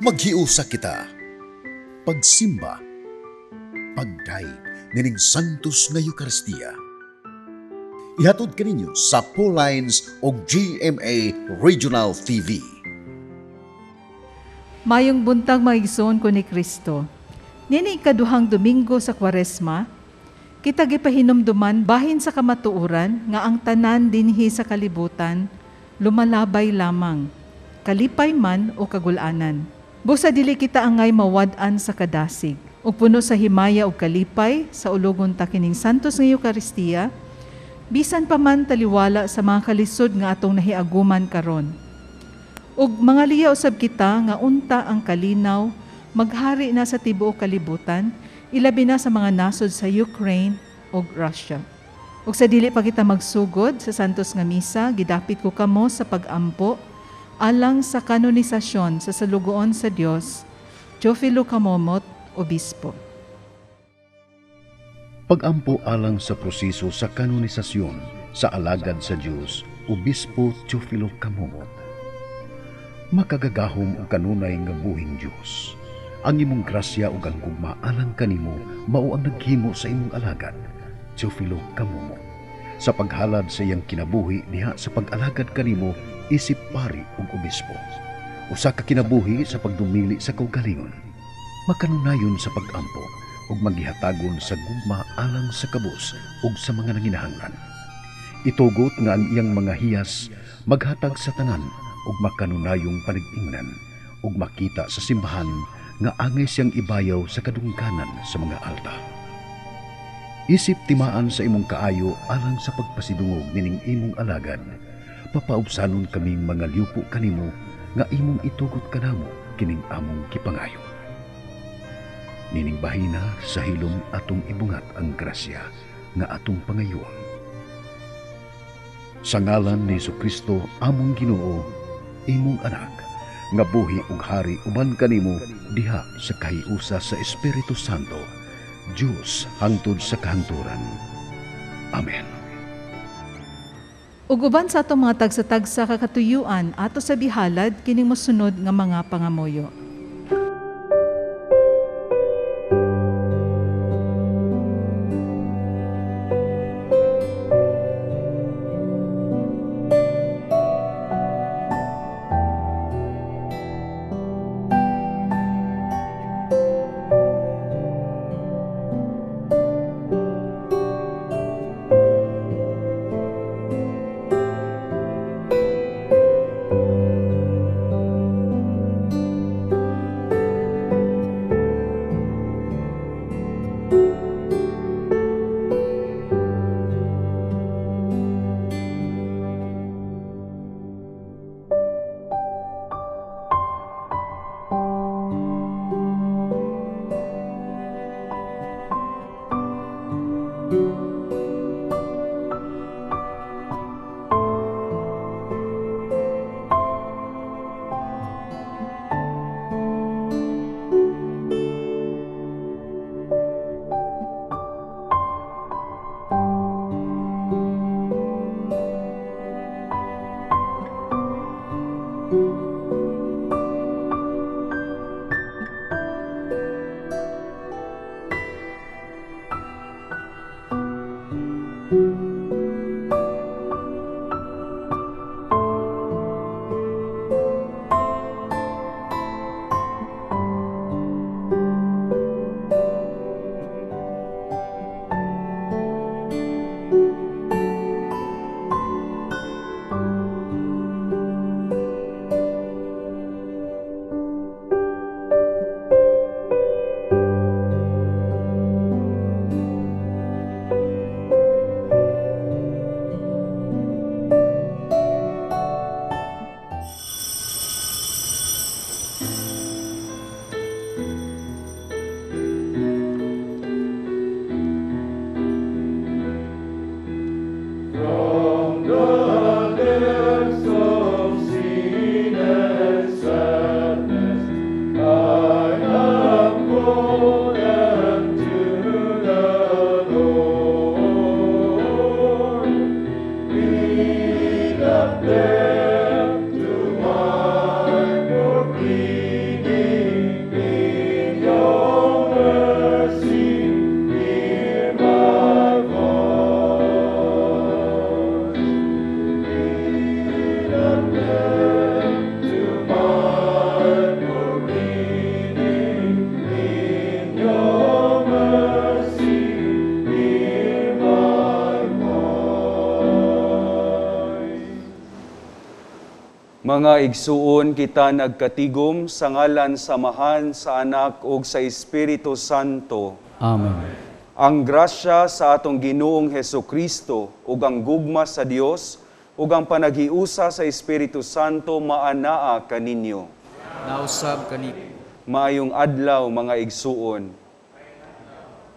Maghiusa kita. Pagsimba. Pagdayeg nining Santos nga Eukaristiya. Ihatod kaninyo sa Lines o GMA Regional TV. Mayong buntag, mga igsoon ko ni Kristo. Nini ikaduhang Domingo sa Kwaresma, kita gipahinumduman bahin sa kamatuoran nga ang tanan dinhi sa kalibutan lumalabay lamang, kalipay man o kagulanan. Busa dili kita angay mawad-an sa kadasig. Ug puno sa himaya ug kalipay saulogon ta kining Santos nga Eukaristiya, bisan pa man taliwala sa mga kalisod nga atong nahiaguman karon. Ug mga liya usab kita nga unta ang kalinaw maghari na sa tibuok kalibutan, ilabi na sa mga nasod sa Ukraine ug Russia. Ug sa dili pa kita magsugod sa Santos nga Misa, gidapit ko kamo sa pag-ampo alang sa kanonisasyon sa salugoon sa Dios, Teofilo Camomot, Obispo. Pagampo alang sa proseso sa kanonisasyon sa alagad sa Dios, Obispo Teofilo Camomot. Makagagahom ug kanunay nga buhing Dios. Ang imong grasya ug ang gugma alang kanimo mao ang naghimo sa imong alagad, Teofilo Camomot, sa paghalad sa iyang kinabuhi diha sa pag-alagad kanimo isip pari ug obispo. Usa ka kinabuhi sa pagdumili sa kaugalingon, makanunayon sa pag-ampo ug maghihatagon sa gugma alang sa kabus ug sa mga nanginahanglan. Itugot nga ang iyang mga hiyas maghatag sa tanan ug makanunayong panag-ingnan ug makita sa simbahan nga angay siyang ibayaw sa kadungganan sa mga alta. Isip timaan sa imong kaayo alang sa pagpasidungog nining imong alagad, papaubsanon kaming mga liupo kanimo nga imong itugot kanamo kining among gipangayo. Nining bahina sa hilom atong ibungat ang grasya nga atong pangayoon. Sa ngalan ni Kristo among Ginoo, imong anak, nga buhi ug hari uban kanimo diha sa kahiusa sa Espiritu Santo, Dios hangtod sa kahangturan. Amen. Ug uban sa atong mga tagsa-tagsa ka katuyuan, ato sa bihalad kining mosunod nga mga pangamuyo. Mga igsuon, kita nagkatigom sa ngalan sa Amahan, sa Anak ug sa Espiritu Santo. Amen. Ang grasya sa atong Ginoong Hesukristo ug ang gugma sa Dios ug ang panaghiusa sa Espiritu Santo maanaa kaninyo. Nausab kani. Maayong adlaw, mga igsuon.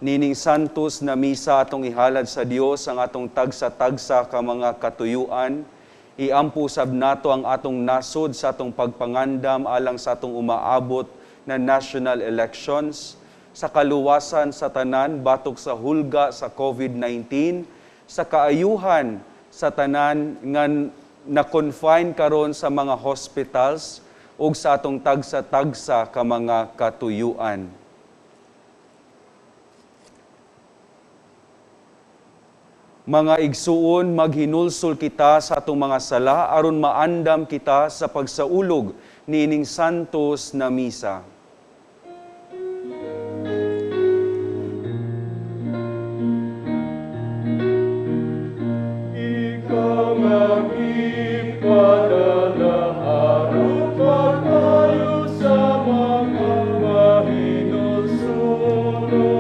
Nining santos na misa, atong ihalad sa Dios ang atong tagsa-tagsa ka mga katuyuan. Iampo sab nato ang atong nasod sa atong pagpangandam alang sa atong umaabot na national elections, sa kaluwasan sa tanan batok sa hulga sa COVID-19, sa kaayuhan sa tanan nga na-confine karon sa mga hospitals ug sa atong tagsa-tagsa ka mga katuyuan. Mga igsuon, maghinulsol kita sa atong mga sala aron maandam kita sa pagsaulog niining santos na misa. Ikaw nga ipadala aron pagkayo sa mga mahinulsolo.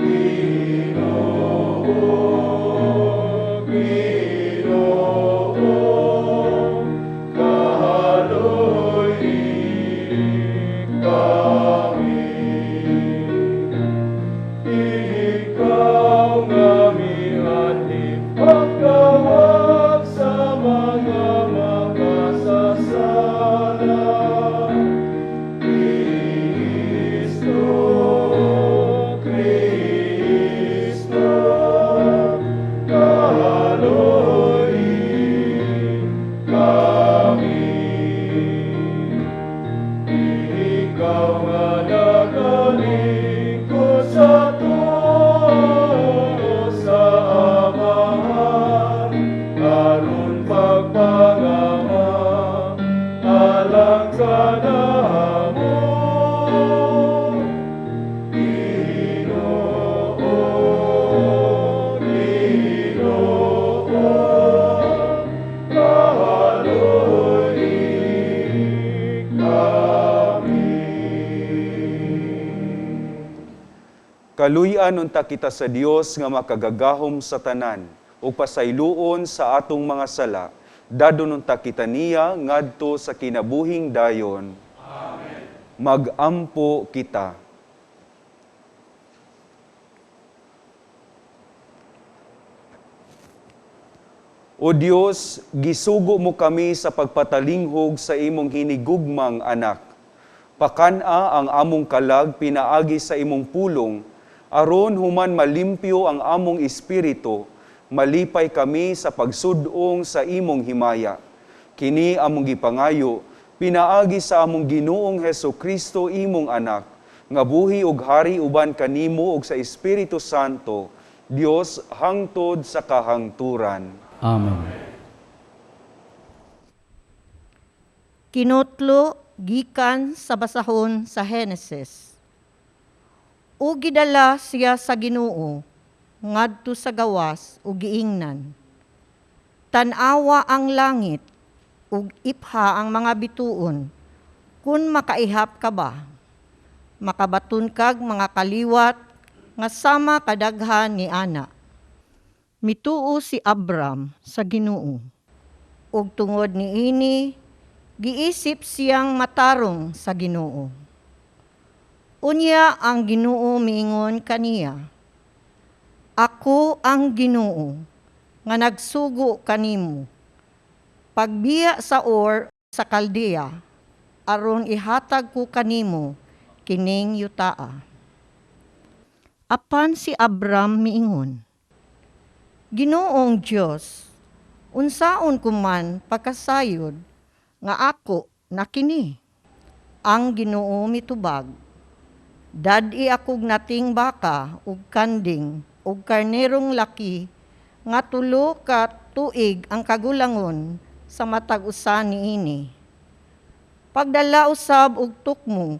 Ginoo, Ginoo, kahaloy kami. Ikaw nga mianhi pagkawag sa mga makasasala. Kristo, Kristo, kahaloy kami. Ikaw nga nagalingkod sa tuo sa Amahan, aron pagpangama, alang kanamo. Ginoo, Ginoo, kahaloy kami. Kaluy-an unta kita sa Dios nga makagagahom sa tanan ug pasayloon sa atong mga sala. Dadon unta kita niya ngadto sa kinabuhing dayon. Amen. Magampo kita. O Dios, gisugo mo kami sa pagpatalinghog sa imong hinigugmang anak. Pakan-a ang among kalag pinaagi sa imong pulong, aron human malimpyo ang among espiritu, malipay kami sa pagsudong sa imong himaya. Kini among gipangayo, pinaagi sa among Ginoong Hesukristo imong anak, nga buhi ug hari uban kanimo ug sa Espiritu Santo, Dios hangtod sa kahangturan. Amen. Kinutlo gikan sa basahon sa Henesis. Ug gidala siya sa Ginoo ngadto sa gawas ug giingnan. Tan-awa ang langit ug ipha ang mga bituon, kun makaihap ka ba? Makabaton kag mga kaliwat nga sama kadaghan ni ana. Mituo si Abram sa Ginoo. Ug tungod niini giisip siyang matarong sa Ginoo. Unya ang Ginoo miingon kaniya, Ako ang Ginoo nga nagsugo kanimo. Pagbiya sa Ur sa Kaldea, aron ihatag ko kanimo kining yutaa. Apan si Abram miingon, Ginoong Dios, unsaon ko man pagkasayod nga ako na kini? Ang Ginoo mitubag, Dad-i akog nating baka ug kanding ug karnerong laki nga 3 ka tuig ang kagulangon sa matag usa niini. Pagdala usab og tukmo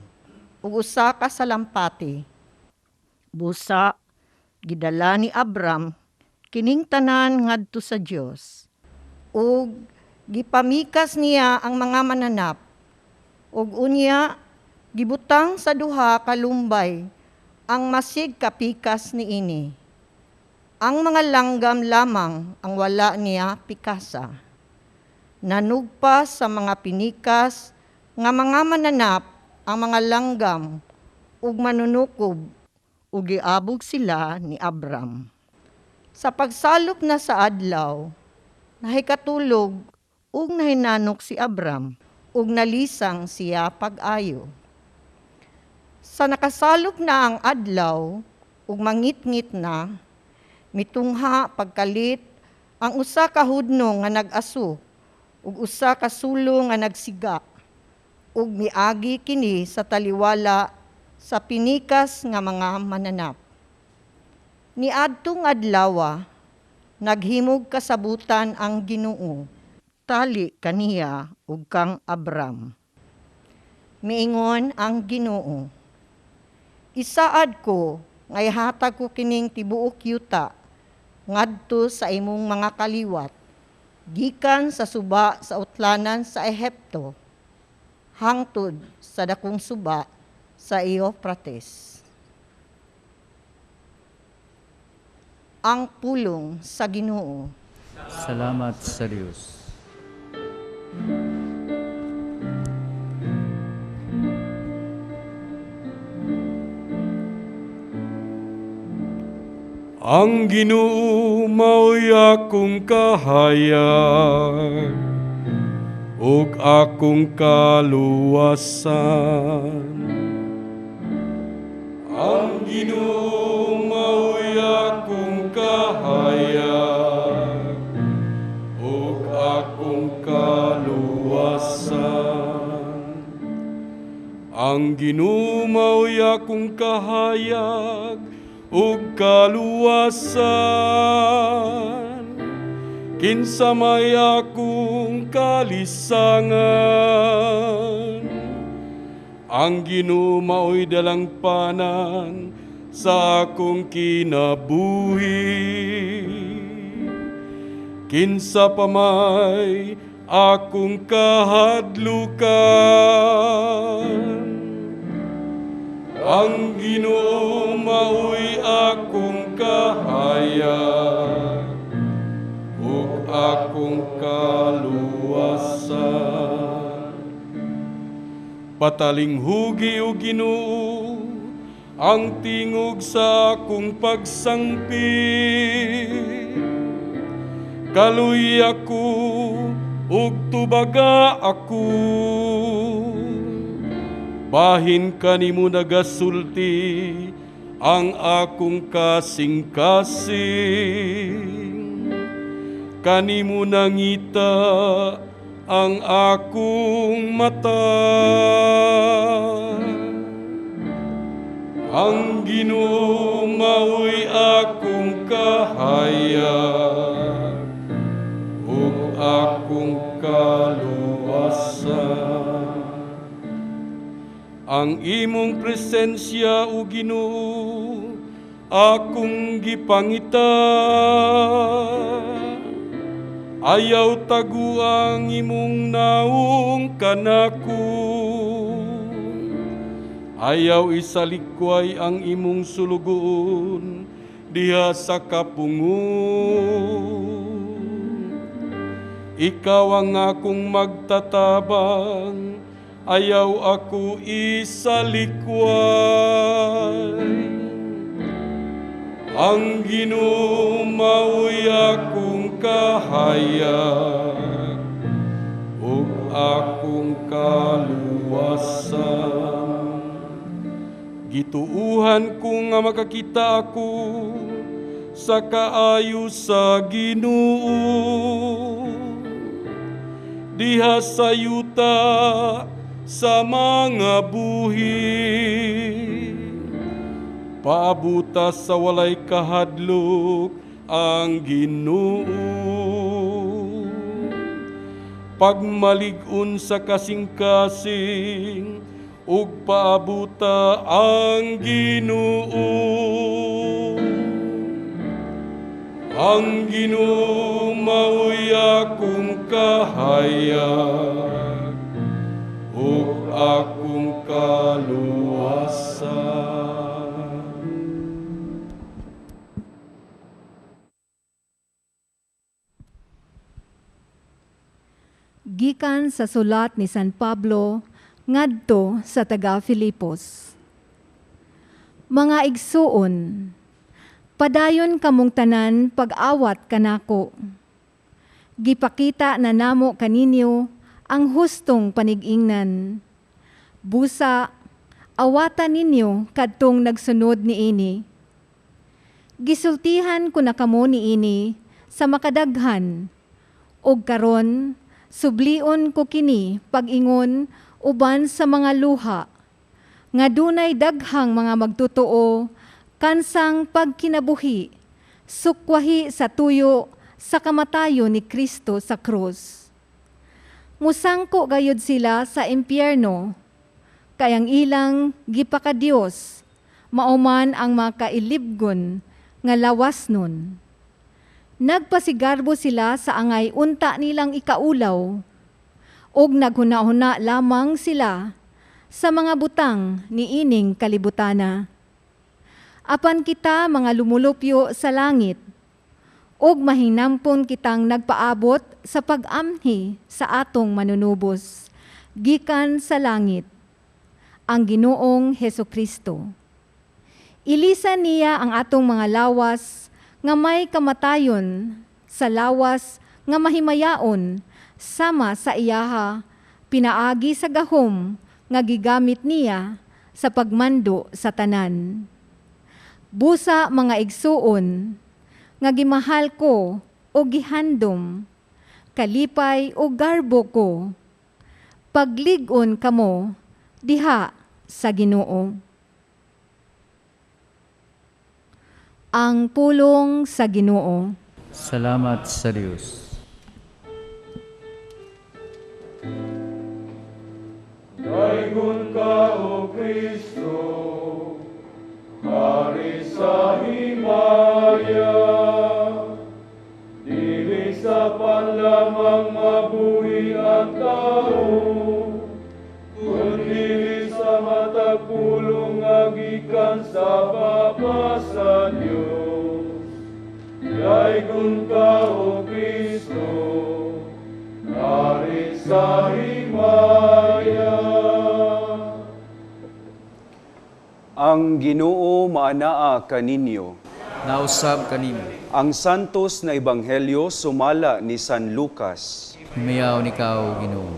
ug usa ka salampati. Busa gidala ni Abram kining tanan ngadto sa Dios ug Gipamikas niya ang mga mananap ug unya gibutang sa duha ka lumbay ang masig kapikas niini. Ang mga langgam lamang ang wala niya pikasa. Nanugpa sa mga pinikas nga mga mananap ang mga langgam ug manunukob ug giabog sila ni Abram. Sa pagsalop na sa adlaw, nahikatulog ug nahinanok si Abram ug nalisang siya pag-ayo. Sa nakasalop na ang adlaw ug mangitngit na, mitungha pagkalit ang usa ka hudno nga nag-aso ug usa ka sulo nga nagsiga ug miagi kini sa taliwala sa pinikas nga mga mananap. Niadtong adlawa, naghimog kasabutan ang Ginoo, tali kaniya ug kang Abram. Miingon ang Ginoo, "Isaad ko nga ihatag ko kining tibuok yuta ngadto sa imong mga kaliwat, gikan sa suba sa utlanan sa Ehipto hangtod sa dakong suba sa Euphrates." Ang pulong sa Ginoo. Salamat sa Dios. Ang Ginoo mao'y akong kahayag ug akong kaluwasan. Ang Ginoo mao'y akong kahayag ug akong kaluwasan. Ang Ginoo mao'y akong kahayag ug kaluwasan. Kinsa may akong kalisangan. Ang Ginoo mao'y dalangpanan sa akong kinabuhi. Kinsa pa may akong kahadlukan. Ang Ginoo mao'y akong kahayag ug akong kaluwasan. Patalinghugi o Ginoo ang tingog sa akong pagsangpit. Kaluy ako ug tubaga ako. Bahin kanimo nagasulti ang akong kasing-kasing. Kanimo nangita ang akong mata. Ang Ginoo mao'y akong kahayag ug akong kaluwasan. Ang imong presensya, o Ginoo, akong gipangita. Ayaw taguang imong naong kanako. Ayaw isalikway ang imong sulugoon diha sa kapungon. Ikaw ang akong magtatabang, ayaw ako isalikway. Ang Ginoo mao'y akong kahayag ug akong kaluwasan. Gituuhan ko nga makakita ako sa kaayo sa Ginoo diha sa yuta sa mga buhi. Paabuta sa walay kahadlok ang Ginoo. Pagmalig-on sa kasing-kasing ug paabuta ang Ginoo. Ang Ginoo maoy akong kahayag ug akong kaluwasan. Gikan sa sulat ni San Pablo ngadto sa taga Filipos. Mga igsuon, padayon kamong tanan pag-awat kanako. Gipakita na namo kaninyo ang hustong panigingnan. Busa, awatan ninyo kadtong nagsunod niini. Gisultihan ko na kamo niini sa makadaghan, ug karon sublion ko kini pag-ingon uban sa mga luha, nga dunay daghang mga magtotoo kansang pagkinabuhi, sukwahi sa tuyo sa kamatayon ni Kristo sa krus. Musangko gayud sila sa impyerno, kay ang ilang gipakadiyos, mauman ang makailibgon nga lawas nun. Nagpasigarbo sila sa angay unta nilang ikaulaw, ug naghuna-huna lamang sila sa mga butang niining kalibutana. Apan kita mga lumulupyo sa langit, ug mahinampon kitang nagpaabot sa pag-amhi sa atong manunubos, gikan sa langit, ang Ginoong Hesukristo. Ilisan niya ang atong mga lawas nga may kamatayon sa lawas nga mahimayaon sama sa iyaha, pinaagi sa gahom nga gigamit niya sa pagmando sa tanan. Busa mga igsuon, nga gimahal ko o gihandom, kalipay o garbo ko, paglig-on kamo diha sa Ginoo. Ang pulong sa Ginoo. Salamat sa Dios. Daygon ka, O Kristo, Hari sa himaya. Dili sa panlamang mabuhi ang tao, kundi sa matag pulong nga gikan sa Baba sa Dios. Daygon ka, O Kristo, Hari sa himaya. Ang Ginoo maanaa kaninyo. Nausab kanimo. Ang santos na ebanghelyo sumala ni San Lucas. Himayaon ikaw, Ginoo.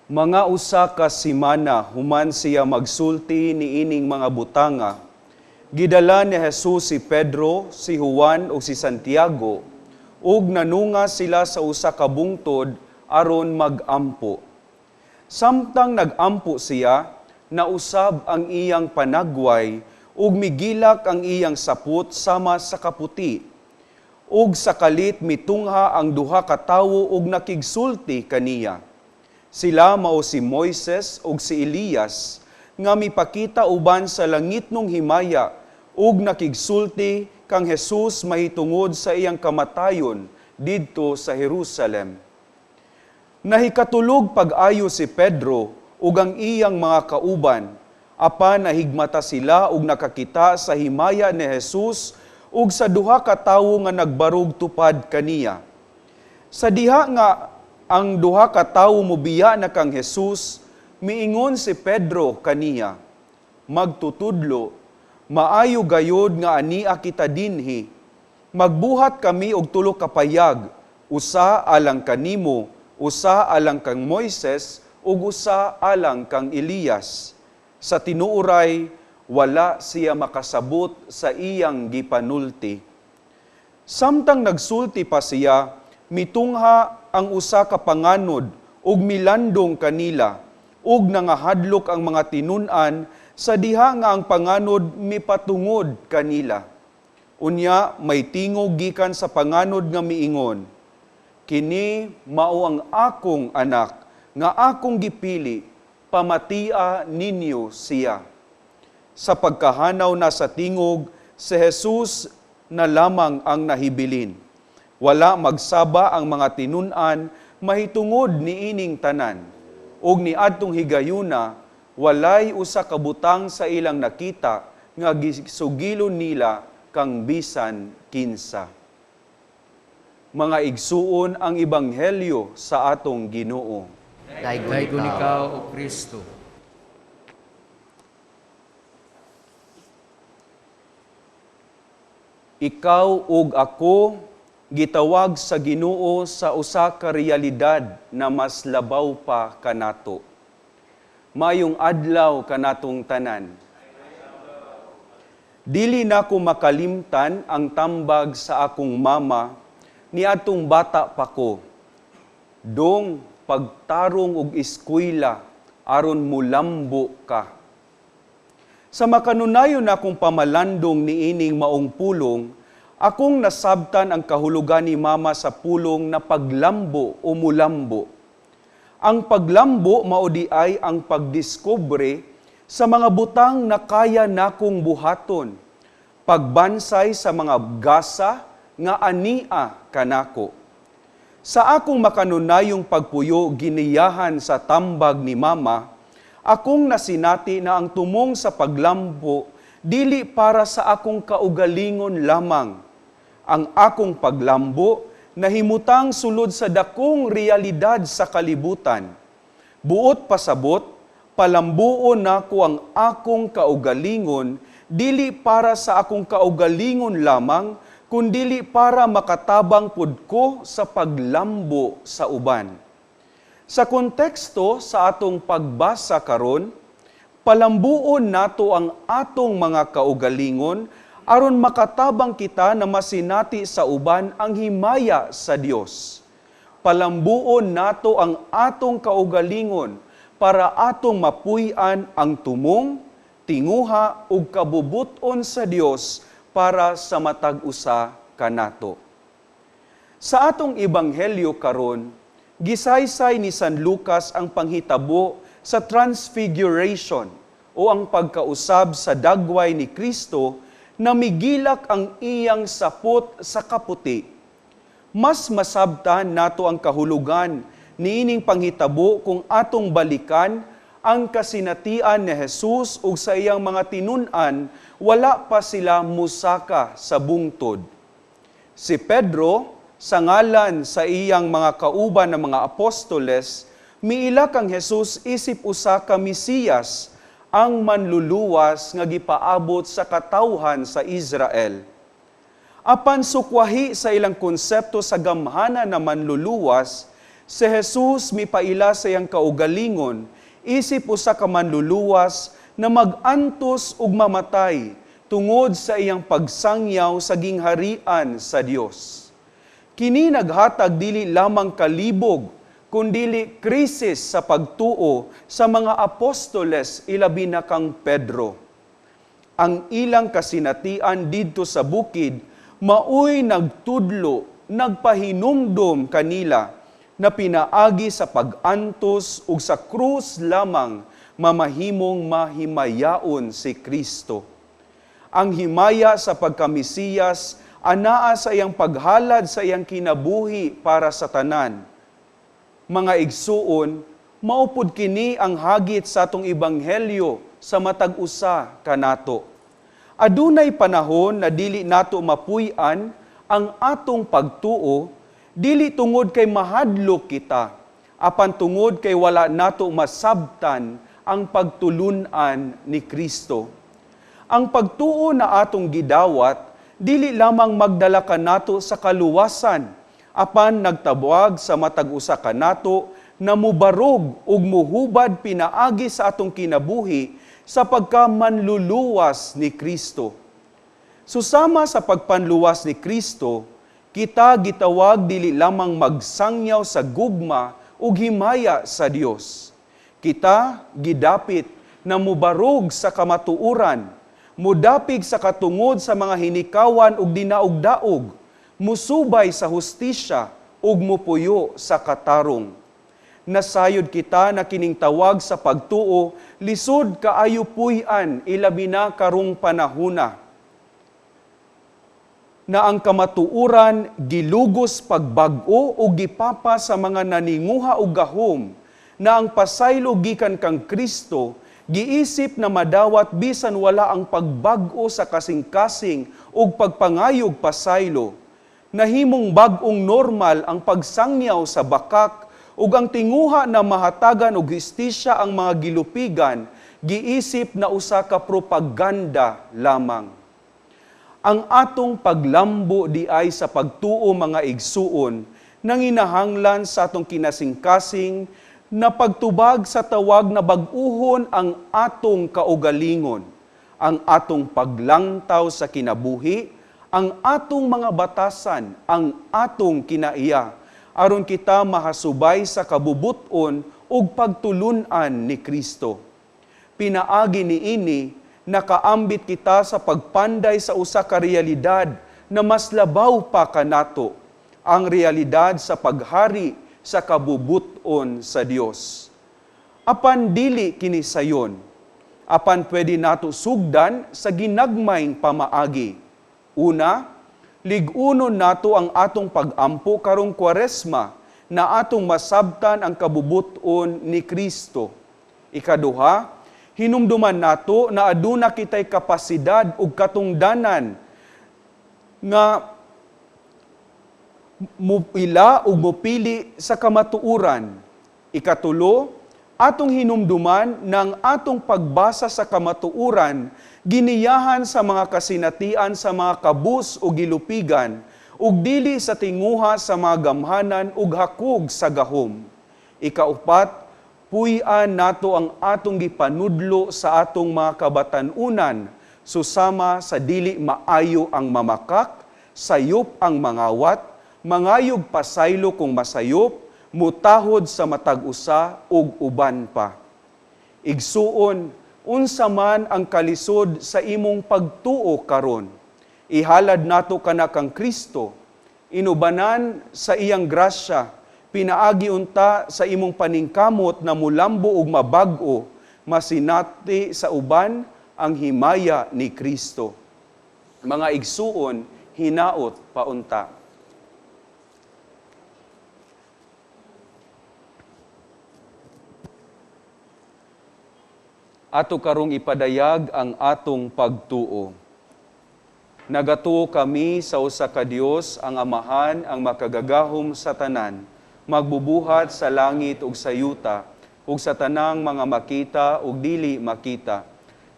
Mga usa ka semana human siya magsulti niining mga butanga, gidala ni Jesus si Pedro, si Juan ug si Santiago, ug nanunga sila sa usa ka bungtod aron magampo. Samtang nagampo siya, nausab ang iyang panagway ug migilak ang iyang saput sama sa kaputi. Ug sa kalit mitungha ang duha ka tawo ug nakigsulti kaniya. Sila mao si Moises ug si Elias nga mipakita uban sa langitnong himaya ug nakigsulti kang Jesus mahitungod sa iyang kamatayon didto sa Jerusalem. Nahikatulog pag-ayo si Pedro ug ang iyang mga kauban, apan nahigmata sila ug nakakita sa himaya ni Jesus ug sa duha ka tawo nga nagbarog tupad kaniya. Sa diha nga ang duha ka tawo mobiya na kang Jesus, miingon si Pedro kaniya, "Magtutudlo, maayo gayod nga ania kita dinhi. Magbuhat kami og tulo ka payag, usa alang kanimo, usa alang kang Moises, ug usa alang kang Elias." Sa tinuoray, wala siya makasabot sa iyang gipanulti. Samtang nagsulti pa siya, mitungha ang usa ka panganod ug milandong kanila, ug nangahadlok ang mga tinun-an sa diha nga ang panganod mipatungod kanila. Unya may tingog gikan sa panganod nga miingon, "Kini mao ang akong anak nga akong gipili, pamatia ninyo siya." Sa pagkahanaw na sa tingog, si Jesus na lamang ang nahibilin. Wala magsaba ang mga tinun-an mahitungod niining tanan. Ug niadtong higayuna, walay usa ka butang sa ilang nakita nga gisugilon nila kang bisan kinsa. Mga igsuon, ang ebanghelyo sa atong Ginoo. Daygon ikaw, O Kristo. Ikaw ug ako gitawag sa Ginoo sa usa ka realidad na mas labaw pa kanato. Mayong adlaw kanatong tanan. Dili nako makalimtan ang tambag sa akong mama niadtong bata pa ko. Dong pagtarong og eskwela aron mulambo ka. Sa makanunayon akong pamalandong niining maong pulong, akong nasabtan ang kahulugan ni mama sa pulong na paglambo o mulambo. Ang paglambo mao di ay ang pagdiskubre sa mga butang na kaya nakong buhaton, pagbansay sa mga gasa nga ania kanako. Sa akong makanunayong pagpuyo giniyahan sa tambag ni mama, akong nasinati na ang tumong sa paglambo dili para sa akong kaugalingon lamang. Ang akong paglambo nahimutang sulod sa dakong realidad sa kalibutan. Buot pasabot, palambuon nako ang akong kaugalingon dili para sa akong kaugalingon lamang, kundili para makatabang pud ko sa paglambo sa uban. Sa konteksto sa atong pagbasa karon, palambuon nato ang atong mga kaugalingon aron makatabang kita na masinati sa uban ang himaya sa Dios. Palambuon nato ang atong kaugalingon para atong mapuy-an ang tumong, tinguha ug kabubut-on sa Dios para sa matag usa kanato. Sa atong ebanghelyo karon, gisaysay ni San Lucas ang panghitabo sa Transfiguration o ang pagkausab sa dagway ni Kristo na migilak ang iyang sapot sa kaputi. Mas masabtan nato ang kahulugan niining panghitabo kung atong balikan ang kasinatian ni Jesus ug sa iyang mga tinun-an, wala pa sila musaka sa bungtod. Si Pedro, sa ngalan sa iyang mga kauban na mga apostoles, miila kang Jesus isip usa ka Mesiyas, ang manluluwas nga gipaabot sa katawhan sa Israel. Apan sukwahi sa ilang konsepto sa gamhanan na manluluwas, si Jesus mipaila sa iyang kaugalingon, isip usa ka manluluwas na mag-antos ug mamatay tungod sa iyang pagsangyaw sa gingharian sa Dios. Kini naghatag dili lamang kalibog, kundili krisis sa pagtuo sa mga apostoles ilabi na kang Pedro. Ang ilang kasinatian didto sa bukid maoy nagtudlo, nagpahinumdom kanila na pinaagi sa pag-antos ug sa krus lamang mamahimong mahimayaon si Kristo. Ang himaya sa pagkamisiyas anaa sa iyang paghalad sa iyang kinabuhi para sa tanan. Mga igsuon, maupod kini ang hagit sa atong ebanghelyo sa matag usa kanato. Adunay panahon na dili nato mapuy-an ang atong pagtuo, dili tungod kay mahadlok kita, apan tungod kay wala nato masabtan ang pagtulun-an ni Kristo. Ang pagtuo na atong gidawat, dili lamang magdala kanato sa kaluwasan, apan nagtabuag sa matag usa kanato na mubarog ug muhubad pinaagi sa atong kinabuhi sa pagkamanluluwas ni Kristo. Susama sa pagpanluwas ni Kristo, kita gitawag dili lamang magsangyaw sa gugma ug himaya sa Dios. Kita gidapit na mubarog sa kamatuoran, mudapig sa katungod sa mga hinikawan ug dinaog-daog, musubay sa hustisya ug mupuyo sa katarong. Nasayod kita na kining tawag sa pagtuo, lisod kaayo puy-an, ilabi na karong panahuna, na ang kamatuoran gilugos pagbag-o o gipapa sa mga naninguha og gahom, na ang pasaylo gikan kang Kristo giisip na madawat bisan wala ang pagbag-o sa kasing-kasing ug pagpangayog pasaylo. Nahimong bag-ong normal ang pagsangyaw sa bakak ug ang tinguha na mahatagan og hustisya ang mga gilupigan giisip na usa ka propaganda lamang. Ang atong paglambo di ay sa pagtuo, mga igsuon, nanginahanglan sa atong kinasingkasing na pagtubag sa tawag na bag-uhon ang atong kaugalingon, ang atong paglangtaw sa kinabuhi, ang atong mga batasan, ang atong kinaiya, aron kita mahasubay sa kabubuton ug pagtulunan ni Kristo. Pinaagi niini, nakaambit kita sa pagpanday sa usa ka realidad na mas labaw pa kanato, ang realidad sa paghari sa kabubuton sa Dios. Apan dili kini sayon, apan pwede nato sugdan sa ginagmayng pamaagi. Una, lig-unon nato ang atong pag-ampo karong Kwaresma na atong masabtan ang kabubuton ni Kristo. Ikaduha, hinumduman nato na aduna kitay kapasidad ug katungdanan nga muila ug mupili sa kamatuoran. Ikatulo, atong hinumduman ng atong pagbasa sa kamatuoran giniyahan sa mga kasinatian sa mga kabus o gilupigan ug dili sa tinguha sa mga gamhanan ug hakog sa gahom. Ikaupat, puy-an nato ang atong gipanudlo sa atong mga kabatan-unan, susama sa dili maayo ang mamakak, sayop ang mangawat, mangayog pasaylo kung masayop, mutahod sa matag usa ug uban pa. Igsuon, unsa man ang kalisod sa imong pagtuo karon, ihalad nato kana kang Kristo, inubanan sa iyang grasya, pinaagi unta sa imong paningkamot na mulambo ug mabag-o, masinati sa uban ang himaya ni Kristo. Mga igsuon, hinaot paunta. Ato karong ipadayag ang atong pagtuo. Nagatuo kami sa usa ka Dios, ang Amahan, ang makagagahom sa tanan, magbubuhat sa langit ug sa yuta, ug sa tanang mga makita ug dili makita.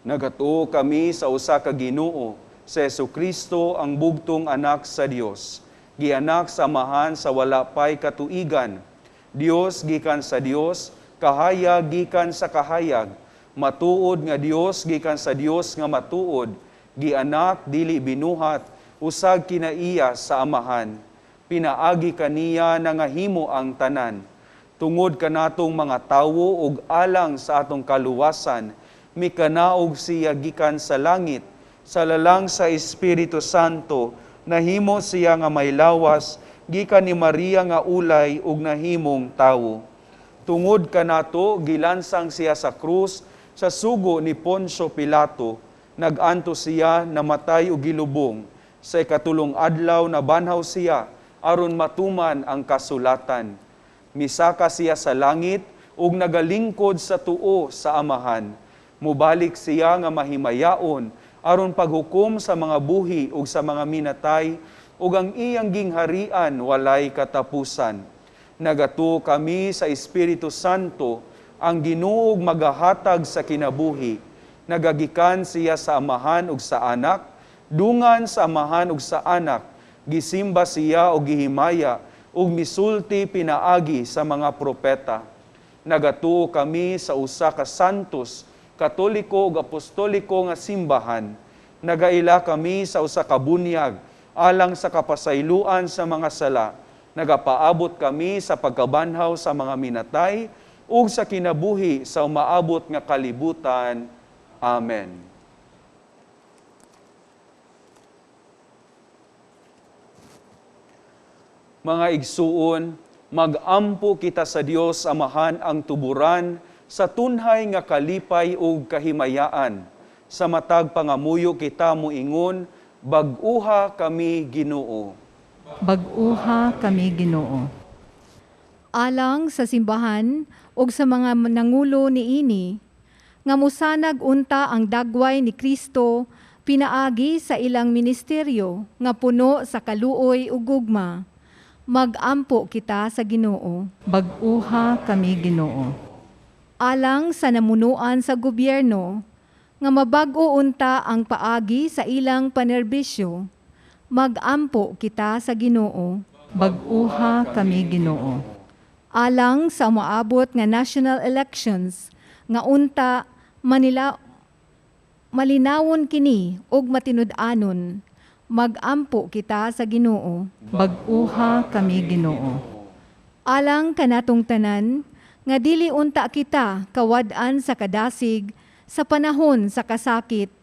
Nagatuo kami sa usa ka Ginoo, sa Hesukristo, ang bugtong anak sa Dios, gianak sa Amahan sa wala pay katuigan. Dios gikan sa Dios, kahayag gikan sa kahayag, matuod nga Dios gikan sa Dios nga matuod, gianak dili binuhat, usag kinaiya sa Amahan. Pinaagi kaniya nangahimo ang tanan. Tungod kanatong mga tawo ug alang sa atong kaluwasan, mikanaog siya gikan sa langit, sa lalang sa Espiritu Santo, nahimo siya nga may lawas, gikan ni Maria nga ulay ug nahimong tawo. Tungod kanato gilansang siya sa krus sa sugo ni Poncio Pilato, nag-antos siya, namatay ug gilubong. Sa ikatulong adlaw nabanhaw siya aron matuman ang kasulatan. Misaka siya sa langit ug nagalingkod sa tuo sa Amahan. Mubalik siya nga mahimayaon aron paghukom sa mga buhi ug sa mga minatay, ug ang iyang gingharian walay katapusan. Nagatuo kami sa Espiritu Santo, ang Ginoo magahatag sa kinabuhi. Nagagikan siya sa Amahan ug sa Anak, dungan sa Amahan ug sa Anak, gisimba siya og gihimaya ug misulti pinaagi sa mga propeta. Nagatuo kami sa usa ka santos, katoliko ug apostoliko nga simbahan. Nagaila kami sa usa ka bunyag alang sa kapasayloan sa mga sala. Nagapaabot kami sa pagkabanhaw sa mga minatay ug sa kinabuhi sa umaabot nga kalibutan. Amen. Mga igsuon, Magampo kita sa Dios Amahan ang tuburan sa tunhay nga kalipay ug kahimayaan. Sa matag pangamuyo kita moingon, bag-uha kami Ginoo. Bag-uha kami Ginoo. Alang sa simbahan ug sa mga nangulo niini, nga mosanag unta ang dagway ni Kristo pinaagi sa ilang ministeryo nga puno sa kaluoy ug gugma. Magampo kita sa Ginoo. Bag-uha kami Ginoo. Alang sa namunuan sa gobyerno nga mabag-o unta ang paagi sa ilang panerbisyo. Magampo kita sa Ginoo. Bag-uha kami Ginoo. Alang sa moabot nga national elections nga unta Manila malinawon kini ug matinud-anon. Magampo kita sa Ginoo. Bag-uha kami Ginoo. Alang kanatong tanan nga dili unta kita kawad-an sa kadasig sa panahon sa kasakit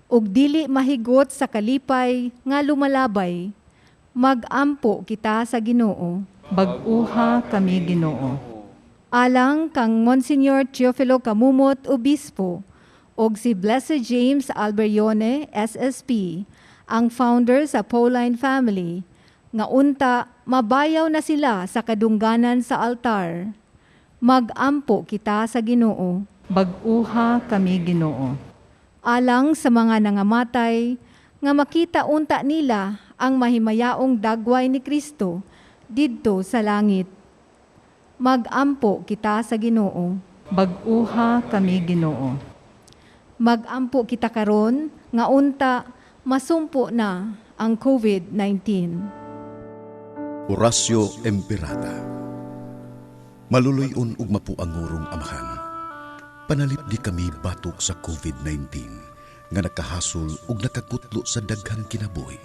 ug dili mahigot sa kalipay nga lumalabay. Magampo kita sa Ginoo. Bag-uha kami Ginoo. Alang kang Monsignor Teofilo Camomot, Obispo, ug si Blessed James Alberione, SSP, ang founder sa Pauline Family, nga unta mabayaw na sila sa kadungganan sa altar. Magampo kita sa Ginoo. Bag-uha kami Ginoo. Alang sa mga nangamatay, nga makita unta nila ang mahimayaong dagway ni Kristo didto sa langit. Magampo kita sa Ginoo. Bag-uha kami Ginoo. Magampo kita karon nga unta masumpo na ang COVID-19. Oratio Imperata. Maluluy-on ug mapuangurong Amahan. Panalipdi kami batok sa COVID-19 nga nakahasol ug nakakutlo sa daghang kinabuhi.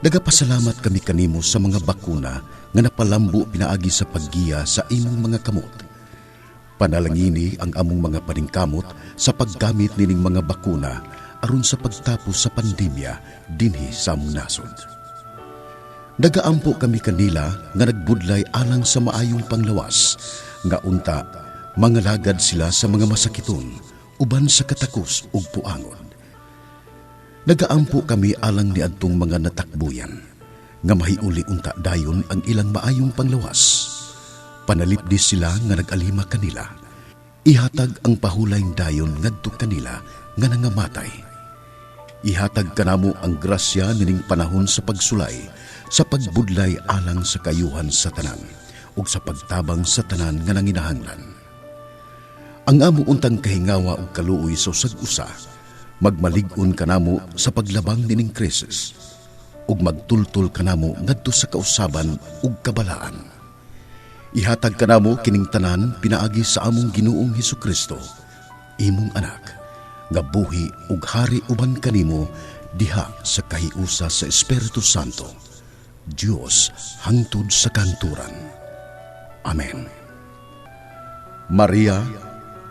Nagapasalamat kami kanimo sa mga bakuna nga napalambo pinaagi sa paggiya sa imong mga kamot. Panalangini ang among mga paningkamot sa paggamit nining mga bakuna aron sa pagtapos sa pandemya dinhi sa among nasod. Nagaampo kami kanila nga nagbudlay alang sa maayong panglawas, nga unta mangalagad sila sa mga masakiton uban sa katakos ug puangon. Nagaampo kami alang niadtong mga natakbuyan, nga mahiuli unta dayon ang ilang maayong panglawas. Panalipdi sila nga nag-alima kanila. Ihatag ang pahulayng dayon ngadto kanila nga nangamatay. Ihatag kanamo ang grasya nining panahon sa pagsulay, sa pagbudlay alang sa kayuhan sa tanan, ug sa pagtabang sa tanan nga nanginahanglan. Ang amo untang kahingawa ug kaluoy sa usag-usa, magmalig-on kanamo sa paglabang nining krisis, ug magtultol kanamo ngadto sa kausaban ug kabalaan. Ihatag kanamo kining tanan pinaagi sa among Ginoong Hesukristo, imong anak, nga buhi ug hari uban kanimo diha sa kahiusa sa Espiritu Santo, Dios hangtod sa kanturan. Amen. Maria,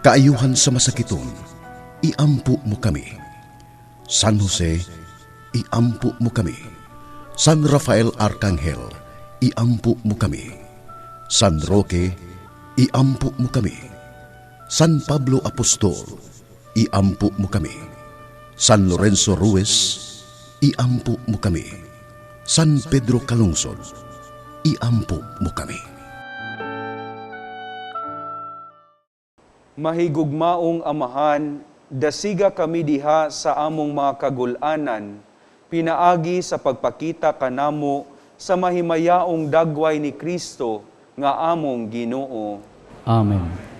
kaayuhan sa masakiton, iampo mo kami. San Jose, iampo mo kami. San Rafael Arcangel, iampo mo kami. San Roque, iampo mo kami. San Pablo Apostol, iampo mo kami. San Lorenzo Ruiz, iampo mo kami. San Pedro Calungsod, iampo mo kami. Mahigugmaong Amahan, dasiga kami diha sa among mga kagulanan, pinaagi sa pagpakita kanamo sa mahimayaong dagway ni Kristo nga among Ginoo. Amen.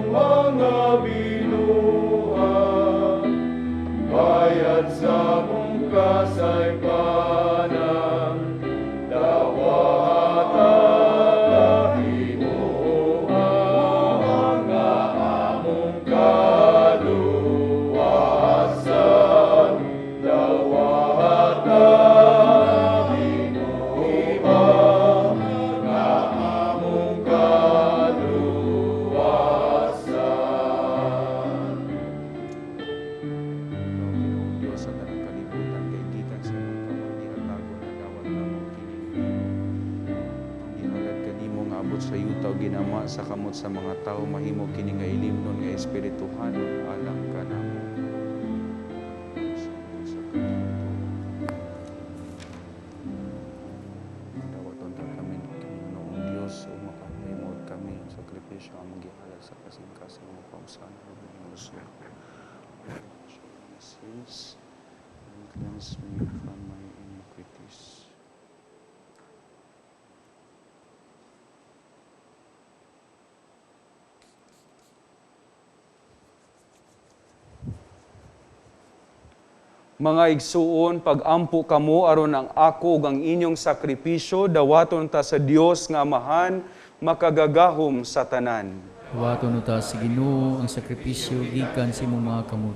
Mga binuhatan. Bayad sa mong kasaypanan, dawata imuha nga among kaluwasan. Dawata imuha nga among kaluwasan. Ikaw, Ginoong Diyos sa tanang kalibutan, kay gikan sa imong kamot gihatagon nadawat namo kining bino. Ang gihalad kanimo nga abot sa yuta ug ginama sa kamot sa mga tawo, mahimo kini nga ilimnon nga espirituhanon alang kanamo. Sa Dawaton ta kami Ginoong Dios ug makahimod kami ang sakripisyo among gihalad sa kasing-kasing mo pausan ug lusog. Sins and cleanse me from my iniquities. Mga igsuon, pag-ampo kamo aron ang ako ug ang inyong sakripisyo dawaton ta sa Dios nga Amahan makagagahom sa tanan. Dawaton ta sa Ginoo ang sakripisyo gikan sa imong mga kamot,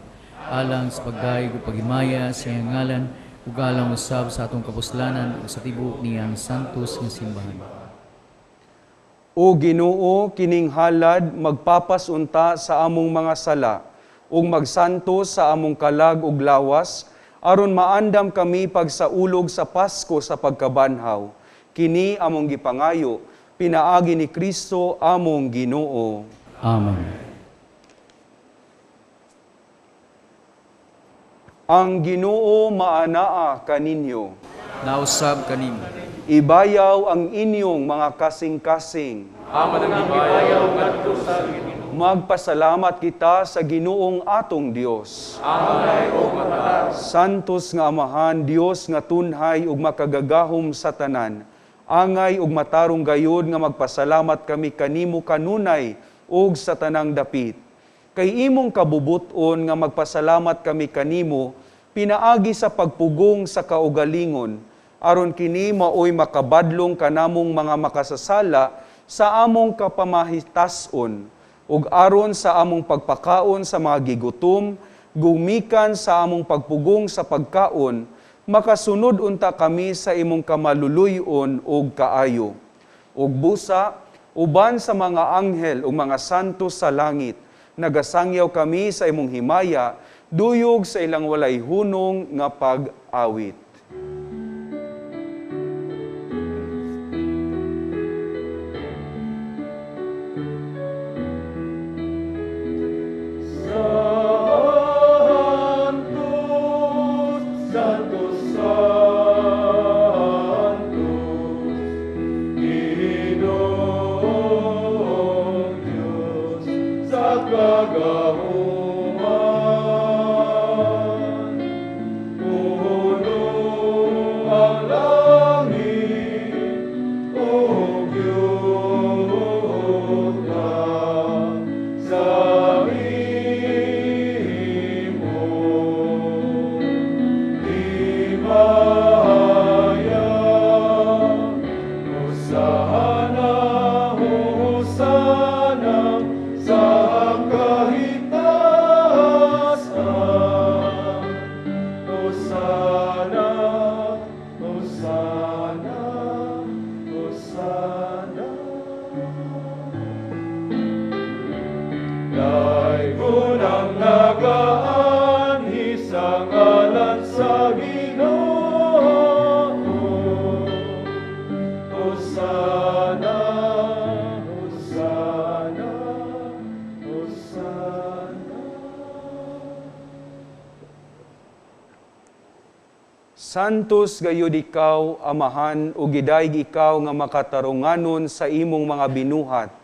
alang sa pagdayeg ug paghimaya sa iyang ngalan ug alang usab sa atong kapuslanan ug sa tibuok niyang santos nga simbahan. O Ginoo, kining halad magpapasunta sa among mga sala ug magsanto sa among kalag ug lawas aron maandam kami pagsaulog sa Pasko sa pagkabanhaw. Kini among gipangayo pinaagi ni Kristo among Ginoo. Amen. Ang Ginoo maanaa kaninyo. Nausab kanimo. Ibayaw ang inyong mga kasing-kasing. Magpasalamat kita sa Ginoong atong Dios. Santos nga Amahan, Dios nga tunhay ug makagagahom sa tanan. Angay ug matarong gayod nga magpasalamat kami kanimo kanunay ug sa tanang dapit. Kay imong kabubuton nga magpasalamat kami kanimo pinaagi sa pagpugong sa kaugalingon, aron kini maoy makabadlong kanamong mga makasasala sa among kapamahitason, ug aron sa among pagpakaon sa mga gigutom, gumikan sa among pagpugong sa pagkaon, makasunod unta kami sa imong kamaluluyon ug kaayo. Ug busa, uban sa mga anghel ug mga santo sa langit, nagasangyaw kami sa imong himaya, duyog sa ilang walay hunong nga pag-awit. Santos, Santos, Santos, Ginoong Diyos sa kagahuman. Puno ang langit ug yuta sa imong himaya. Hosana, Hosana sa kahitasan. Hosana, Hosana, Hosana. Daygon ang nagaanhi sa ngalan sa Ginoo. Hosana, Hosana, Hosana. Santos gayud ikaw, Amahan, ug gidayeg ikaw nga makatarunganon sa imong mga binuhat.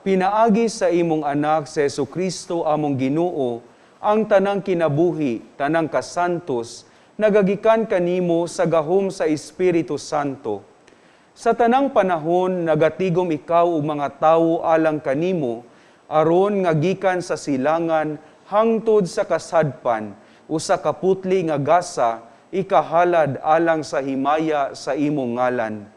Pinaagi sa imong anak sa Hesukristo among Ginoo, ang tanang kinabuhi, tanang kasantos, nagagikan kanimo sa gahom sa Espiritu Santo. Sa tanang panahon nagatigom ikaw ug mga tawo alang kanimo, aron nga gikan sa silangan hangtod sa kasadpan, Usa ka putli nga gasa ikahalad alang sa himaya sa imong ngalan.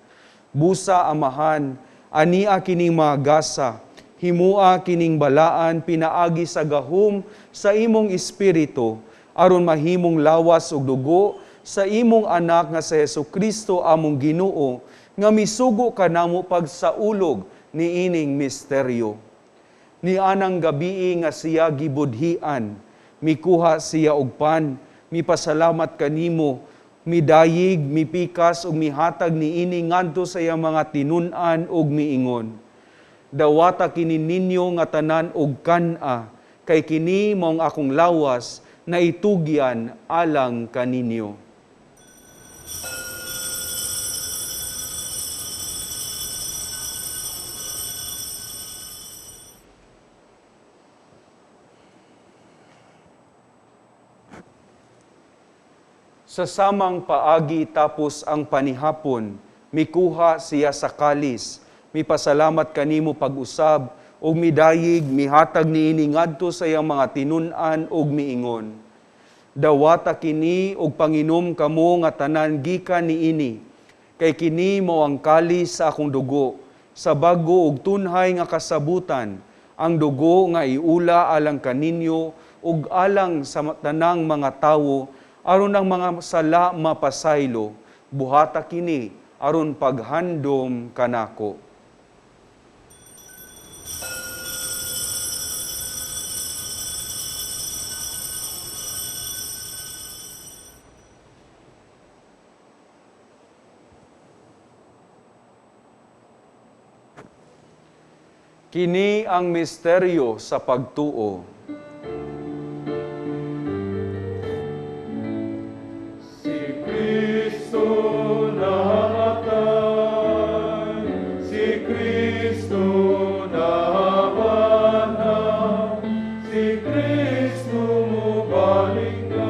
Busa Amahan, ania kining mga gasa, himua kining balaan pinaagi sa gahom sa imong espiritu, aron mahimong lawas ug dugo sa imong anak nga sa Hesukristo among Ginoo, nga misugo kanamo pagsaulog niining misteryo. Nianang gabii nga siya gibudhian, mikuha siya og pan, mipasalamat kanimo, midayig, mipikas ug mihatag niini ngadto sa iyang mga tinun-an ug miingon. Dawata kini ninyo nga tanan og kan-a, kay kini maong akong lawas na itugyan alang kaninyo. Sa samang paagi tapos ang panihapon, mikuha siya sa kalis, mipasalamat kanimo pag-usab, ug midayig, mihatag niini ngadto sa iyang mga tinun-an ug miingon. Dawata kini ug panginom kamo nga tanan gikan niini, kay kini mao ang kalis sa akong dugo, sa bag-o ug tunhay nga kasabutan, ang dugo nga iula alang kaninyo ug alang sa tanang mga tawo, aron ang mga sala mapasaylo, buhata kini aron paghandom kanako. Kini ang misteryo sa pagtuo. Si Kristo namatay, si Kristo nabanhaw, si Kristo mubalik na.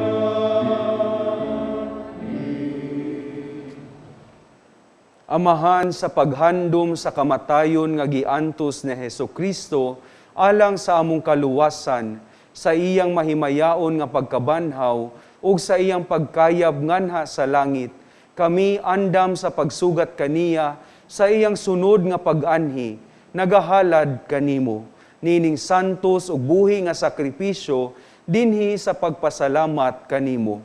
Amahan sa paghandom sa kamatayon nga giantos ni Hesukristo alang sa among kaluwasan, sa iyang mahimayaon nga pagkabanhaw ug sa iyang pagkayab nganha sa langit, kami andam sa pagsugat kaniya sa iyang sunod nga pag-anhi, nagahalad kanimo nining santos ug buhi nga sakripisyo dinhi sa pagpasalamat kanimo.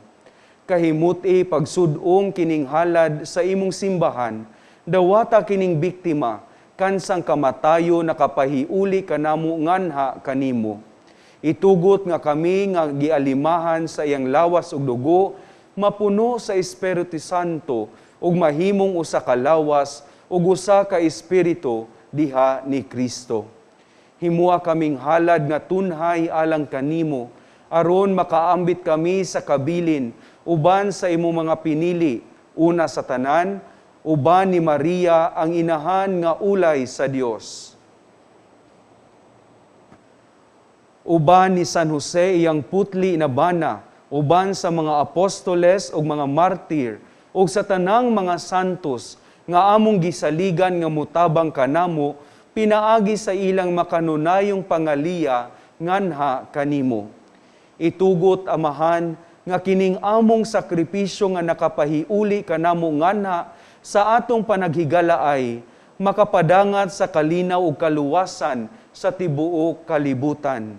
Kahimuti pagsudong kining halad sa imong simbahan, dawata kining biktima, kansang kamatayo nakapahiuli kanamo nganha kanimo. Itugot nga kami nga gialimahan sa iyang lawas ug dugo, mapuno sa Espiritu Santo ug mahimong usa ka lawas ug usa ka espiritu diha ni Kristo. Himua kaming halad nga tunhay alang kanimo, aron makaambit kami sa kabilin uban sa imong mga pinili, una sa tanan, uban ni Maria ang inahan nga ulay sa Dios. Uban ni San Jose iyang putli na bana, uban sa mga apostoles ug mga martir, ug sa tanang mga santos nga among gisaligan nga mutabang kanamo, pinaagi sa ilang makanunayong pangaliya nganha kanimo. Itugot, Amahan, nga kining among sakripisyo nga nakapahiuli kanamo nganha sa atong panaghigalaay, makapadangat sa kalinaw ug kaluwasan sa tibuok kalibutan.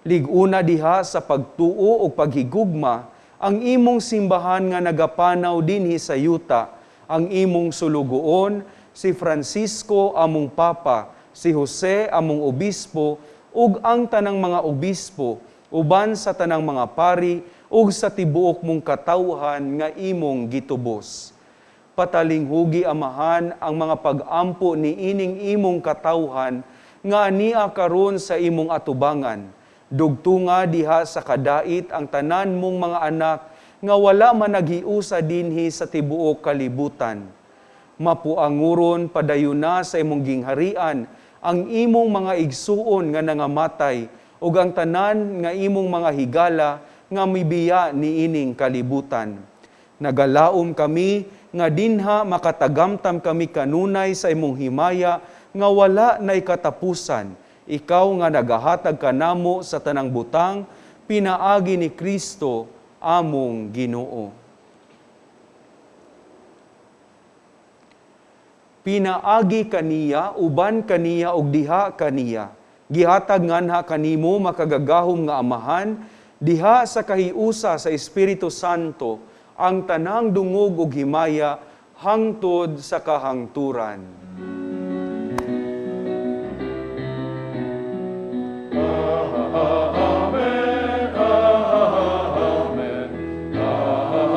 Lig-una diha sa pagtuo ug paghigugma ang imong simbahan nga nagapanaw dinhi sa yuta, ang imong sulugoon, si Francisco among Papa, si Jose among Obispo, ug ang tanang mga obispo, uban sa tanang mga pari, ug sa tibuok mong katawhan nga imong gitubos. Patalinghugi, Amahan, ang mga pag-ampo ni ining imong katawhan nga ania karon sa imong atubangan. Dugtunga diha sa kadait ang tanan mong mga anak nga wala man naghiusa dinhi sa tibuok kalibutan. Mapuanguron padayuna sa imong gingharian ang imong mga igsuon nga nangamatay ug ang tanan nga imong mga higala nga mibiya niining kalibutan. Nagalaom kami nga dinha makatagamtam kami kanunay sa imong himaya nga wala nay katapusan. Ikaw nga nagahatag kanamo sa tanang butang, pinaagi ni Kristo among Ginoo. Pinaagi kaniya, uban kaniya ug diha kaniya. Gihatag nganha kanimo makagagahom nga Amahan, diha sa kahiusa sa Espiritu Santo, ang tanang dungog ug himaya hangtod sa kahangturan. Amen, Amen, Amen, Amen.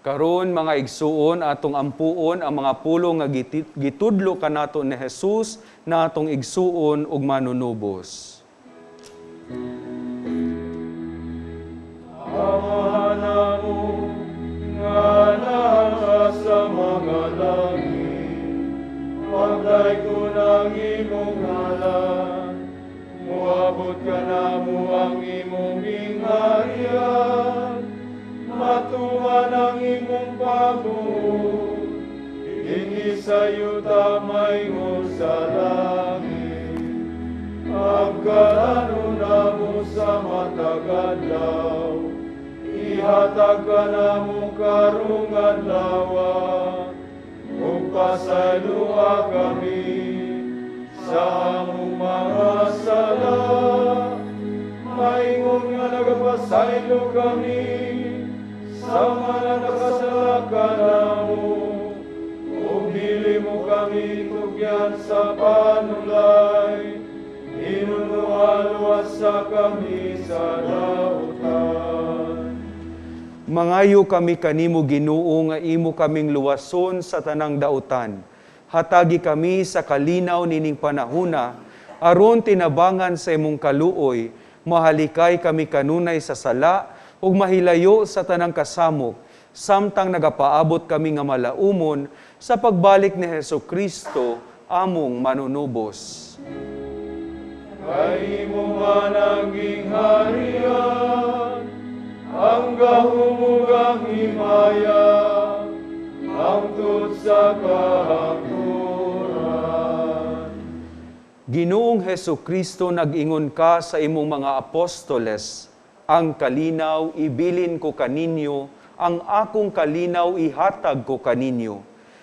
Karon mga igsuon, atong ampuon ang mga pulong nga gitudlo kanato ni Jesus na atong igsuon ug manunubos. Amahan namo nga naa sa mga langit, pagdaygon ang imong ngalan, moabot kanamo ang imong gingharian, matuman ang imong pagbuot, dinhi sa yuta maingon sa langit. Ang namo sa matag adlaw, ihatag kanamo karong adlaw, ug pasayloa kami sa among mga sala, maingon nga nagapasaylo kami sa mga nakasala kanamo, ug dili mo kami tugyan sa panulay, hinunualuwasa kami sa dautan. Mangayo kami kanimo Ginoo nga imo kaming luwason sa tanang dautan. Hatagi kami sa kalinaw nining panahuna, aron tinabangan sa imong kaluoy, mahalikay kami kanunay sa sala ug mahilayo sa tanang kasamok, samtang nagapaabot kami nga malaumon sa pagbalik ni Hesukristo among manunubos. Kay imo man ang gingharian, ang gahom ug ang himaya, hangtod sa kahangturan. Ginoong Hesukristo, nag-ingon ka sa imong mga apostoles, ang kalinaw ibilin ko kaninyo, ang akong kalinaw ihatag ko kaninyo.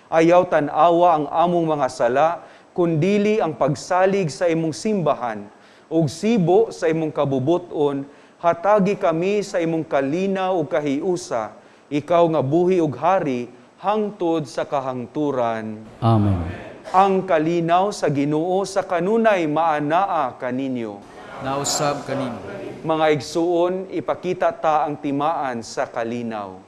Ayaw tan-awa ang among mga sala, kundili ang pagsalig sa imong simbahan, ug sibo sa imong kabubuton, hatagi kami sa imong kalinaw ug kahiusa, ikaw nga buhi ug hari, hangtod sa kahangturan. Amen. Ang kalinaw sa Ginoo sa kanunay maanaa kaninyo. Nausab kanimo. Mga igsuon, ipakita ta ang timaan sa kalinaw.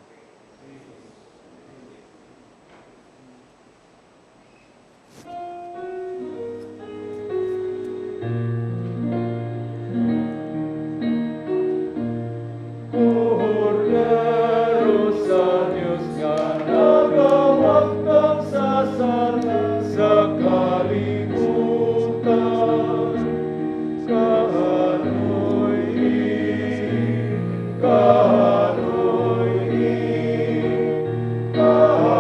Kordero sa Dios nga nagawagtang sa sala sa kalibutan, kaloy, kaloy, kaloy,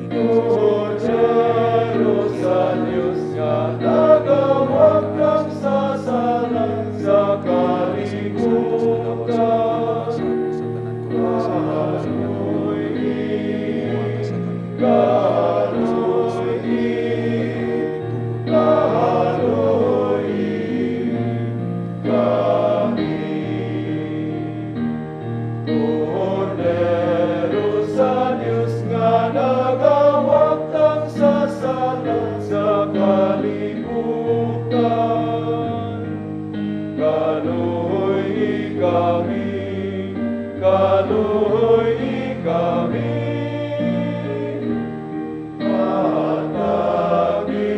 Kordero sa Dios nga nagawagtang sa sala sa kalibutan, kaloy, kaloy, kaloy, kami. Kordero sa Dios nga nagawagtang sa sala sa kalibutan, kaloy kami, kaloy kami, hatagi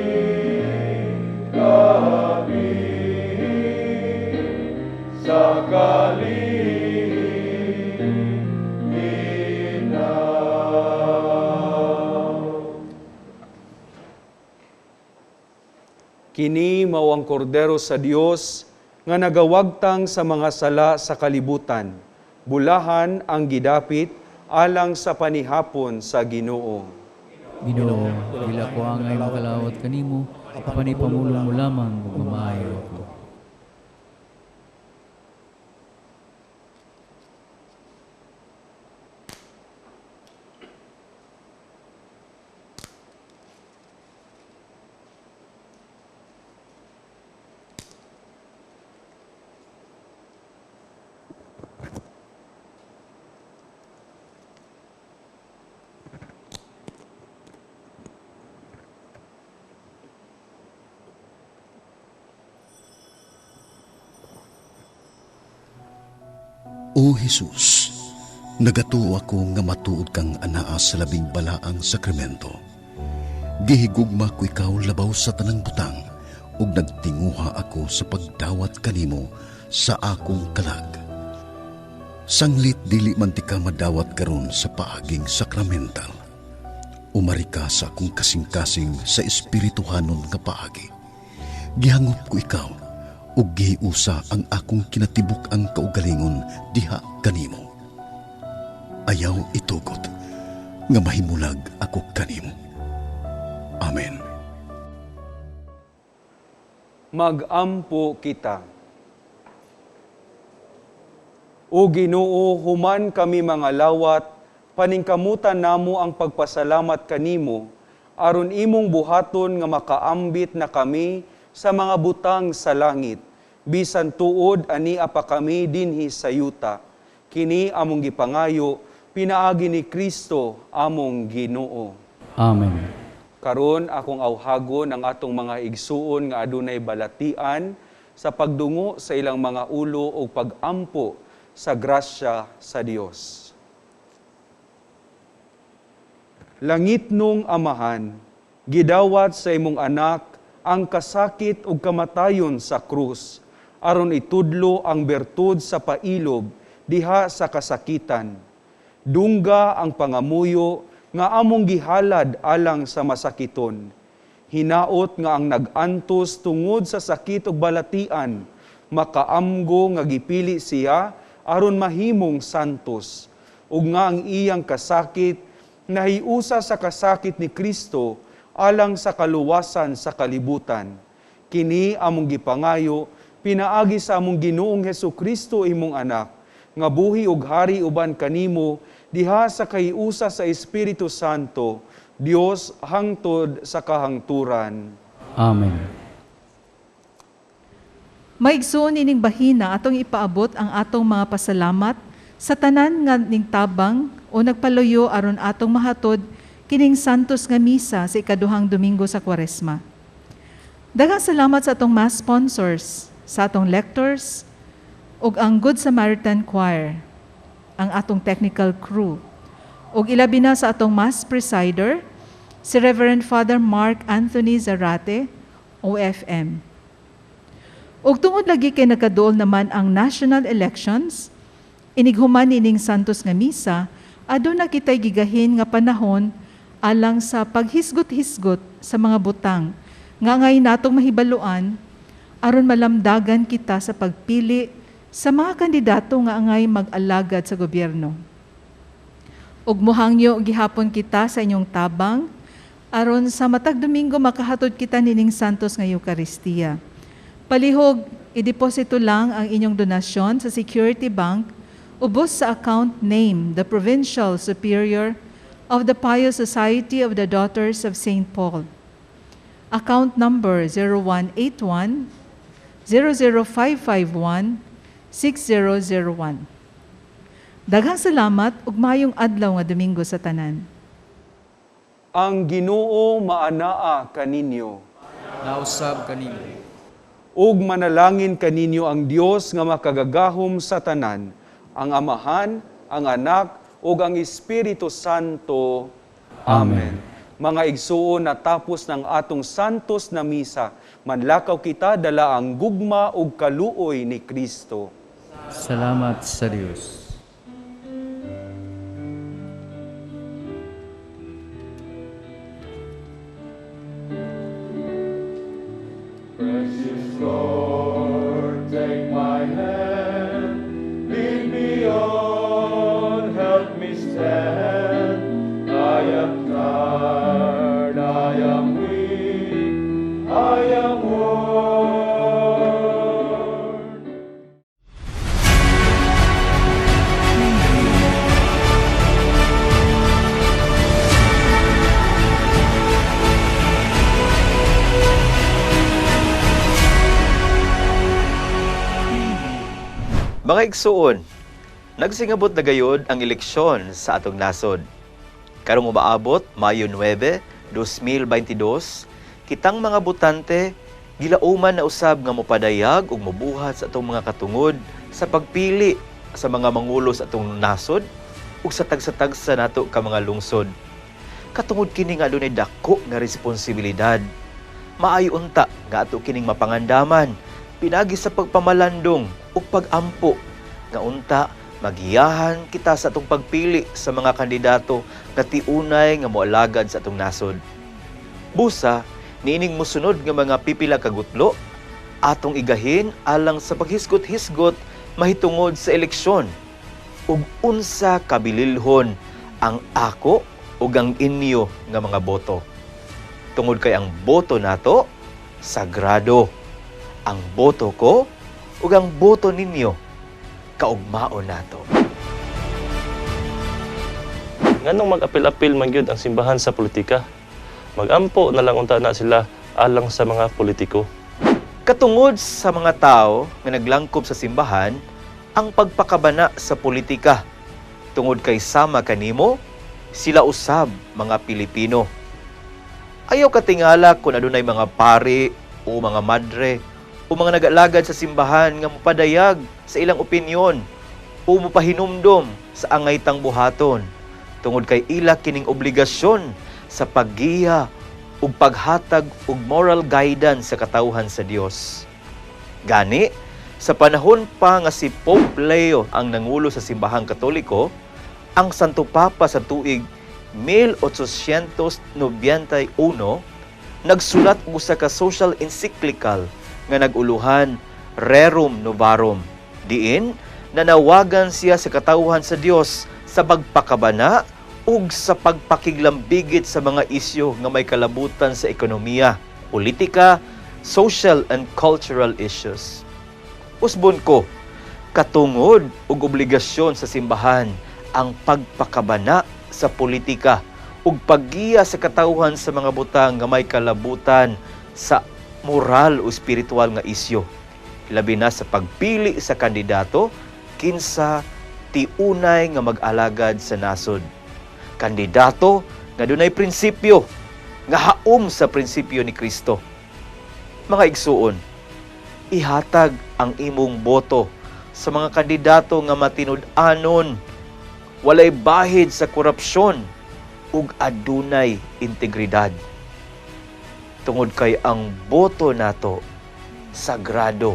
kami sa kalinaw. Kini mao ang kordero sa Dios nga nagawagtang sa mga sala sa kalibutan. Bulahan ang gidapit alang sa panihapon sa Ginoo. Ginoo, dili ako angay makalawat kanimo, apan ipamulong mo lamang ug mamaayo ako. O Jesus, nagatuo ako nga matuod kang anaa sa labing balaang sakramento. Gihigugma ko ikaw labaw sa tanang butang ug nagtinguha ako sa pagdawat kanimo sa akong kalag. Sanglit dili man ti ka madawat karon sa paaging sakramental. Umari ka sa akong kasing-kasing sa espirituhanon nga paagi. Gihangop ko ikaw ug giusa ang akong kinatibuk-ang kaugalingon diha kanimo. Ayaw itugot nga mahimulag ako kanimo. Amen. Magampo kita. O Ginoo, human kami mga lawat, paningkamutan namo ang pagpasalamat kanimo, aron imong buhaton nga makaambit na kami sa mga butang sa langit, bisan tuod ani apa kami dinhi sa yuta. Kini among gipangayo, pinaagi ni Kristo among Ginoo. Amen. Karon akong awhagon ang atong mga igsuon nga adunay balatian sa pagdungo sa ilang mga ulo o pagampo sa grasya sa Dios. Langitnong Amahan, gidawat sa imong anak ang kasakit ug kamatayon sa krus, aron itudlo ang bertud sa pailob diha sa kasakitan. Dungga ang pangamuyo nga among gihalad alang sa masakiton. Hinaot nga ang nag-antos tungod sa sakit ug balatian, makaamgo nga gipili siya aron mahimong santos, ug nga ang iyang kasakit nahiusa sa kasakit ni Kristo alang sa kaluwasan sa kalibutan. Kini among gipangayo, pinaagi sa among Ginoong Hesukristo imong anak, nga buhi ug hari uban kanimo diha sa kahiusa sa Espiritu Santo, Dios hangtod sa kahangturan. Amen. Maigsoon ining bahina atong ipaabot ang atong mga pasalamat sa tanan nga ningtabang o nagpaluyo aron atong mahatod kining santos nga misa sa ikaduhang Domingo sa Kwaresma. Daghang salamat sa atong mass sponsors, sa atong lectors, ug ang Good Samaritan Choir, ang atong technical crew, ug ilabi na sa atong mass presider, si Reverend Father Mark Anthony Zarate, OFM. Ug tungod lagi kay nagkaduol naman ang national elections, inighuman nining santos nga misa, aduna kitay gigahin nga panahon alang sa paghisgot-hisgot sa mga butang nga ngay natong mahibaluan aron malamdagan kita sa pagpili sa mga kandidato nga angay mag-alagad sa gobyerno. Ug mohangyo gihapon kita sa inyong tabang aron sa matag Domingo makahatod kita nining santos nga Eukaristiya. Palihog, ideposito lang ang inyong donasyon sa Security Bank ubos sa account name, the Provincial Superior of the Pious Society of the Daughters of St. Paul. Account number 0181 00551 6001. Daghang salamat ug maayong adlaw nga Domingo sa tanan. Ang Ginoo maanaa kaninyo. Nausab kanimo. Ug manalangin kaninyo ang Dios nga makagagahom sa tanan, ang Amahan, ang Anak, ug ang Espiritu Santo. Amen. Mga igsuon, natapos ng atong santos na misa, manlakaw kita dala ang gugma ug kaluoy ni Kristo. Salamat sa Dios. Precious Lord, take Mga igsuon, nagsingabot na gayod ang eleksyon sa atong nasod. Karong umaabot, Mayo 9, 2022, kitang mga botante gilauman na usab nga mopadayag ug mobuhat sa atong mga katungod sa pagpili sa mga mangulo sa atong nasod ug sa tagsa-tagsa nato ka mga lungsod. Katungod kini nga adunay dako nga responsibilidad. Maayo unta nga ato kining mapangandaman pinagi sa pagpamalandong ug pagampo nga unta magiyahan kita sa atong pagpili sa mga kandidato nga tiunay nga moalagad sa atong nasod. Busa, niining mosunod nga mga pipila ka gutlo atong igahin alang sa paghisgot-hisgot mahitungod sa eleksyon ug unsa kabililhon ang ako ug ang inyo nga mga boto. Tungod kay ang boto nato sagrado. Ang boto ko ug ang boto ninyo kaugmaon nato. Nganong mag-apil-apil man gyud ang simbahan sa politika? Magampo na lang unta na sila alang sa mga politiko. Katungod sa mga tao nga naglangkob sa simbahan, ang pagpakabana sa politika. Tungod kay sama kanimo, sila usab mga Pilipino. Ayaw katingala kung adunay mga pari o mga madre o mga nag-alagad sa simbahan nga mopadayag sa ilang opinyon o mopahinumdom sa angay tang buhaton. Tungod kay ila kining obligasyon sa paggiya ug paghatag og moral guidance sa katawhan sa Dios. Gani, sa panahon pa nga si Pope Leo ang nangulo sa simbahang Katoliko, ang Santo Papa sa tuig 1891 nagsulat og usa ka social encyclical nga nag-uluhan Rerum Novarum. Diin nanawagan siya sa katawhan sa Dios sa pagpakabana ug sa pagpakiglambigit sa mga isyu nga may kalabutan sa ekonomiya, politika, social and cultural issues. Usbon ko, katungod ug obligasyon sa simbahan ang pagpakabana sa politika ug paggiya sa katawhan sa mga butang nga may kalabutan sa moral o spiritual nga isyu. Labi na sa pagpili sa kandidato kinsa tiunay nga mag-alagad sa nasod. Kandidato nga dunay prinsipyo nga haom sa prinsipyo ni Kristo. Mga igsuon, ihatag ang imong boto sa mga kandidato nga matinud-anon, walay bahid sa korupsyon ug adunay integridad. Tungod kay ang boto nato sagrado.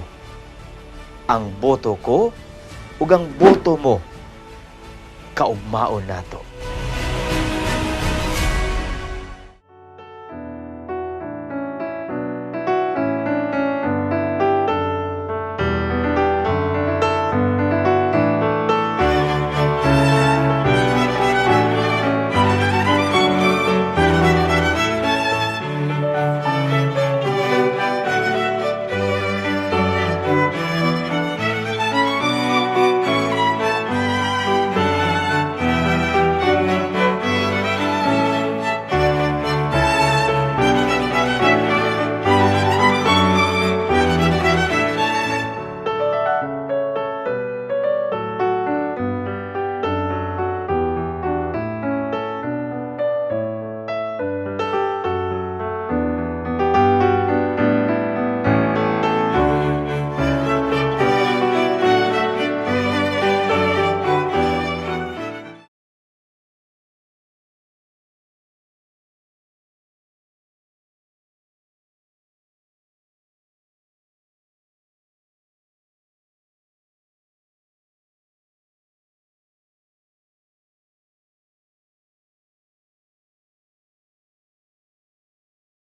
Ang boto ko ug ang boto mo kaugmaon nato.